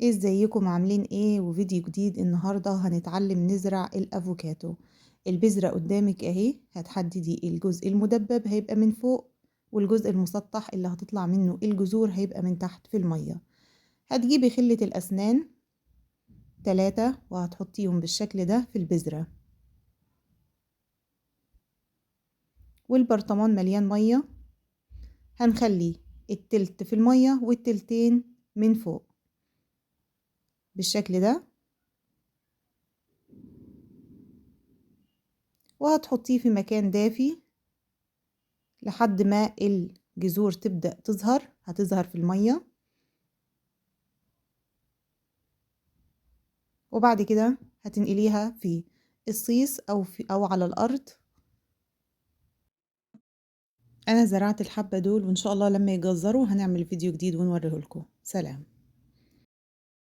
ازيكم عاملين ايه؟ وفيديو جديد النهاردة هنتعلم نزرع الافوكاتو. البذرة قدامك اهي، هتحددي الجزء المدبب هيبقى من فوق، والجزء المسطح اللي هتطلع منه الجذور هيبقى من تحت في المية. هتجيبي خلة الاسنان 3 وهتحطيهم بالشكل ده في البذرة، والبرطمان مليان مية. هنخلي التلت في المية والتلتين من فوق بالشكل ده، وهتحطيه في مكان دافي لحد ما الجذور تبدأ تظهر. هتظهر في المية، وبعد كده هتنقليها في الصيص أو على الأرض. أنا زرعت الحبة دول، وإن شاء الله لما يجزروا هنعمل فيديو جديد ونوريه لكم. سلام.